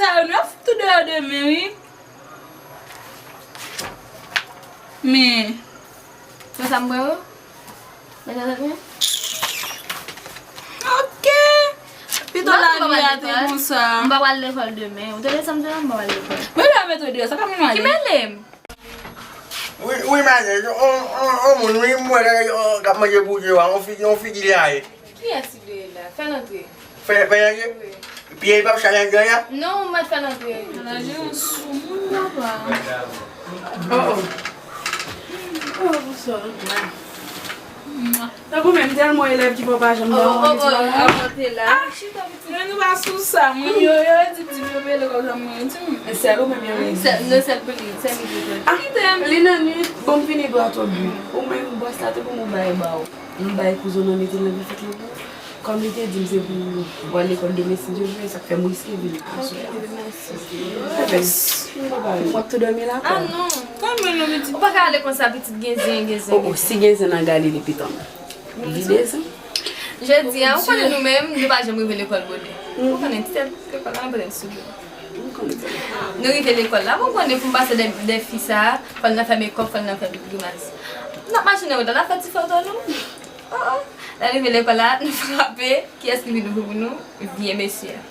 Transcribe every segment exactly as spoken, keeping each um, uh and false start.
Sa yo, nou ap fout ou deyò demen, wi. Men. Konsa m pran yo? Mwen nan tèt mwen? Ok. Pito lavi a te konsa. M pa pral lekòl demen. Ou tande sa m di la, m pa pral lekòl. Mwen la mete w deyò, sa pa m mande. Ki mele m? Wi, wi, madanm, on, on, on moun, wi, m wè l, on, k ap manje bouke a, on figi, on figi li a ye. Kiyès ki dwe la? Fè l antre. Fè, fè l antre? Wi. Pye l p ap chalanje a? Non, ou mèt fè l antre. Chalanje yon soumoun, papa. Oh, oh. Oh, bonswa. Tankou menm tèlman elèv ki fè w pa janm dòmi, oh, oh, oh, la. Chita, pitit. Men nou pa sou sa, mwen, yo, yo di, di, yo peye lekòl sa, mwen, di, mwen. E sèl ou menm yo rele? Sèl, non, sèl pou li, sèl li ki konn. Ah, kite m. Li nan nuit, bon, m fini dwat o bi. Ou menm, bwès la, te pou mwen bay ba ou. M bay pou zòn nan mete nan vifit lan pou ou. Kòm li te di m se pou ou al lekòl demen, si Dye vle, sa k fè m riske vin aswè a. Ok, mèsi. Mèsi. M pa pale. W ap tou dòmi lakay? Ah, non. Kòm mwen, non, pitit. Ou pa ka ale konsa, pitit, gen zen, gen zen. Oh, oh, si gen zen nan gade li pitan m. Vide zen. Jodi a, ou konnen nou menm, nou pa janm rive lekòl bonè. Ou konnen ti tèt lekòl la, anpil sou dlo. Nou rive lekòl la, bon, konnen pou m pase de, de fi sa, fò l nan fè mekòp, fò l nan fè grimas. N ap mache nan wout la, n ap fè ti foto nou. Oh, oh. Lè rive lekòl la, nou frape, kiyès ki vin ouvri pou nou? Vye mesye a.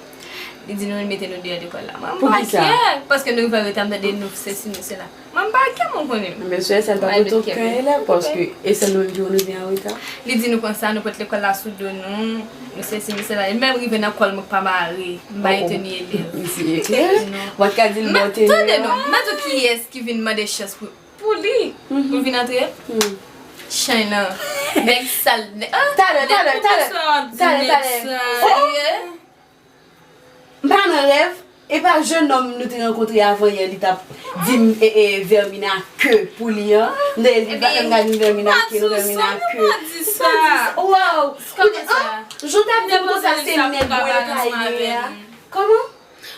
Li di nou, li mete nou deyò lekòl la. Mwen, m pa kè, paske nou rive an reta, m tande nou sesi, nou sela. Mwen, m pa kè, mwen konnen. Men sè, sèl pa pote okenn elèv, paske e sèl nou menm ki nou vin an reta. Li di nou konsa, nou pot lekòl la sou do nou, nou sesi, nou sela. E menm rive nan kòl mwen k pa mare, m pa reteni elèv. Misye eklere. Non. W pa t ka di l ba w tenue a. Tande non, m pa di w kiyès ki vin mande chans pou, pou li, pou l vin antre. Chay lan. Nèg sal, nèg, ah, talè, talè, talè. Talè, talè. Serye? M pa nan rèv, e pa jennonm nou te rankontre avan yè, li t ap di m, e, e, vèmina ke pou li an. M te di, pa fè m gade m vèmina ke, non, vèmina ke. Pa di sa. Waw! Kòman sa? Jan w t ap di m konsa, se nèg mwen l ka ye a. Kòman?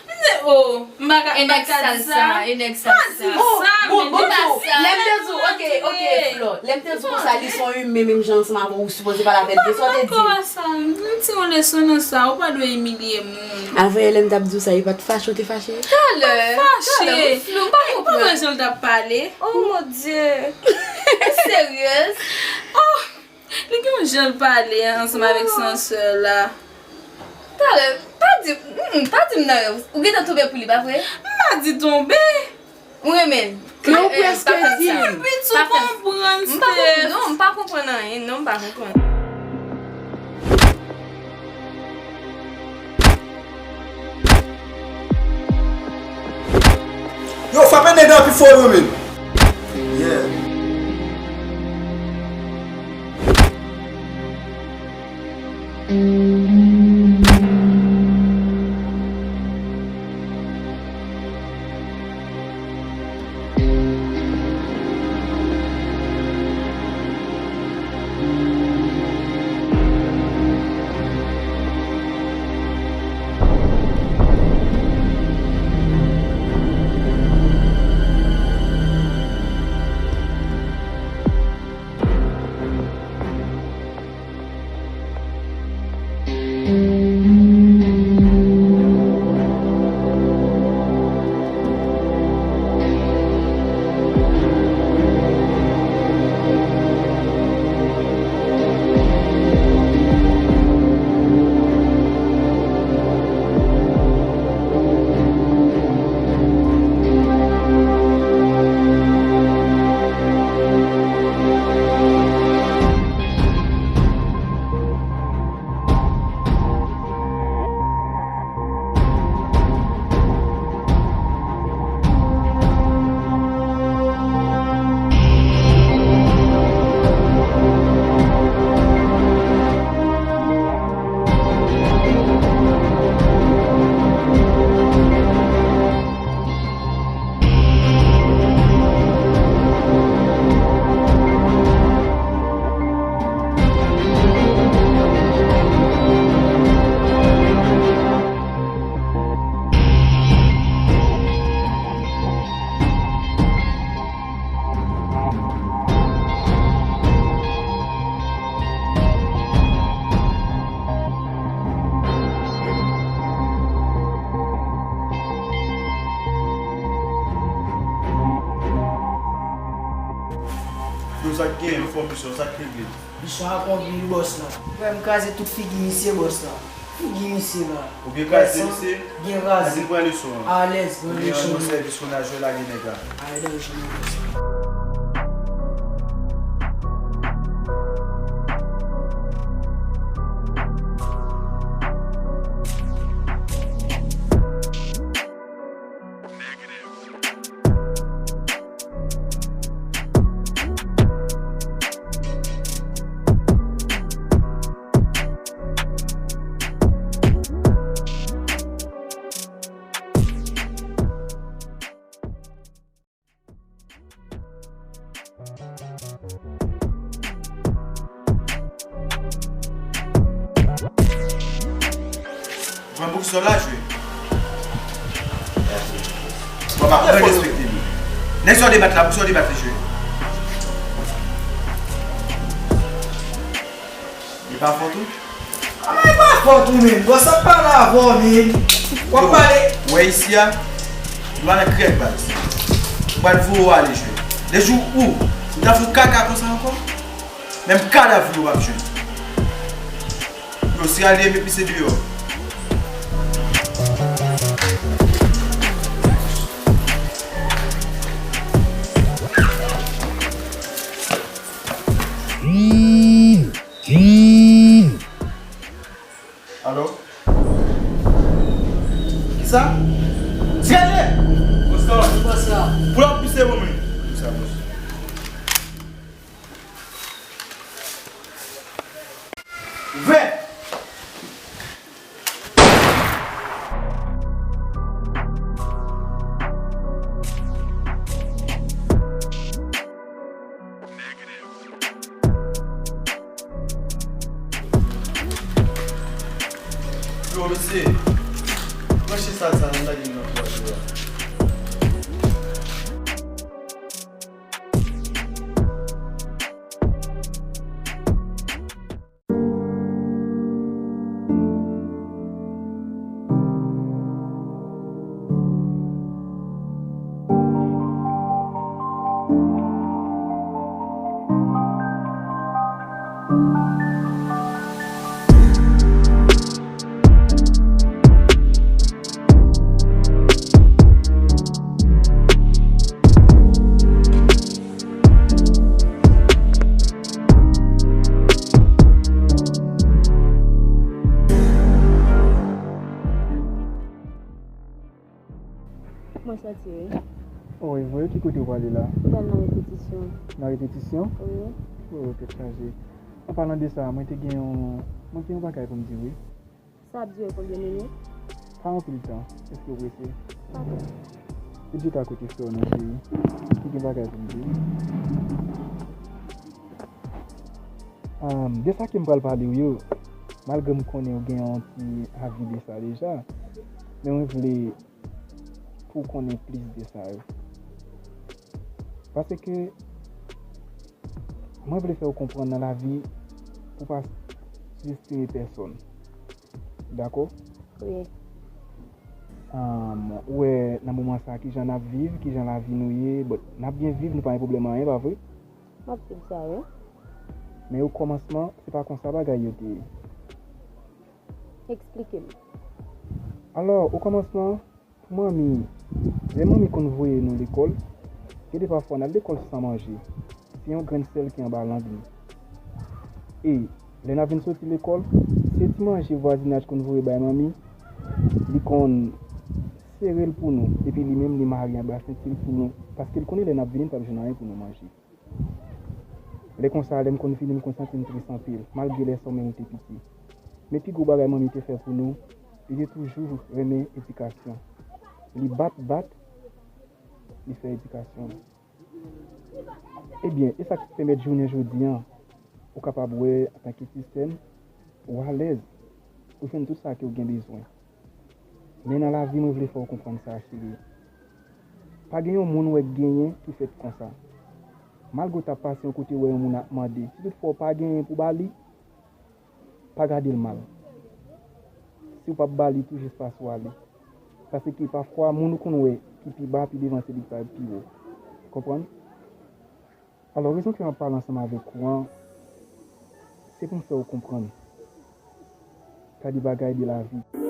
M te, oh, m pa ka, m pa ka di sa. E nèg sal sa, e nèg sal sa. Oh, bon, bon, bon. Lè m te di w, ok, ok, Flo. Lè m te di w konsa, li se yon imen menm jan ansanm avè w, ou sipoze pale avè l byen, sa w te di? Sa, m tire yon leson nan sa, ou pa dwe imilye moun. Avan yè lè m t ap di w sa, e pa t fache w te fache? Talè, talè, ou flou, m pa konprann. Ou pa wè jan l t ap pale? Oh, mon Dieu. Ou seryèz? Oh, li gen yon jan l pale ansanm avèk sansè la. Talè, pa di, mm, pa di m nan rèv. Ou gentan tonbe pou li, pa vre? M pa di tonbe. Ou renmen l? Men ou prèske di m. Pitit, ou konprann, Steph. Non, m pa konprann anyen. Non, m pa konprann. Yo, frape nèg la pi fò yo menm. Yeah. Sa k genyen, fò misyon, sa k regle? Misyon akonpli wi bòs la. Frè m kraze tout figi misye bòs la. Figi misye la. Ou byen kraze misye? Byen kraze. Ann pran leson an. Alèz, pran leson an. Sèvis kounye a jwe lage nèg la. Alèz, jwe bòs la. Pran bouk sòl la jwe. Bon, pa pran respekte li. Nèg sa w debat la, bouk sa w debat li jwe. Li pa fòt ou? Kòman li pa fòt ou menm? Bòs ap pale avè w menm. W ap pale. Ou wè isi a? Ou pa nan krèk baz. Ou pral voye w ale jwe. De jou ou, ou ta fè kaka konsa ankò? Menm kadav ou yo w ap jwenn. Yo, si al de epi se deyò. Alo? Kisa? Sikaje! Bòs la. Bòs la. Pou l ap pise pou mwen. Kisa, bòs? Ouvè! Yo, mesye, branche sa, sa, nou lage l nan twa jou a. Mwen soti wi. Oh, e vre? Ki kote w prale la? Pral nan repetisyon. Nan repetisyon? Wi. Oh, tèt chaje. An palan de sa, mwen te gen yon, mwen gen yon bagay pou m di w wi. Sa ap dire konbyen minit? Pa anpil tan. Èske w prese? Pa twò. Vin chita kote frè w non, cheri. Li gen bagay pou l di w. Ahn, de sa ke m pral pale w yo, malgre m konnen w gen yon ti avi de sa deja, men mwen vle pou w konnen plis de sa yo. Paske mwen vle fè w konprann nan lavi, pou pa sou estime pèsonn. Dakò? Wi. Ahn, ou wè nan moman sa a kijan n ap viv, kijan lavi nou ye, bon, n ap byen viv, nou pa gen pwoblèm anyen, pa vre? M ap viv sa, wi. Men okòmansman, se pa konsa bagay yo te ye. Eksplike m. Alò, okòmansman, pou manmi, lè manmi konn voye nou lekòl, gen de pafwa n al lekòl san manje. Se yon grenn sèl ki anba lang li. E lè n ap vin soti lekòl, se ti manje vwazinaj konn voye bay manmi, li konn sere l pou nou, epi li menm li mare anba senti l pou nou, paske l konnen lè n ap vini, n p ap jwenn anyen pou nou manje. Lè konsa, lè m konn vini, m konn santi m tris anpil, malgre lè sa menm m te piti. Men pi gwo bagay manmi te fè pou nou, li te toujou renmen edikasyon. Li bat, bat, li fè edikasyon nou. Ebyen, e sa k pèmèt jounen jodi a, ou kapab wè antanke ti sè m, ou alèz, ou jwenn tout sa ke w gen bezwen. Men nan lavi, mwen vle fè w konprann sa, cheri. Pa gen yon moun w wè k genyen ki fèt konsa. Malgre w t ap pase yon kote, w wè yon moun ap mande, si toutfwa w pa genyen pou ba li, pa gade l mal. Si w p ap ba li, tou jis pase w ale. Paske pafwa, moun ou konn wè ki pi ba, pi devan, se li k pral pi wo. Konprann? Alò, rezon ki fè m ap pale ansanm avèk ou an, se pou m fè w konprann. Gade bagay de lavi.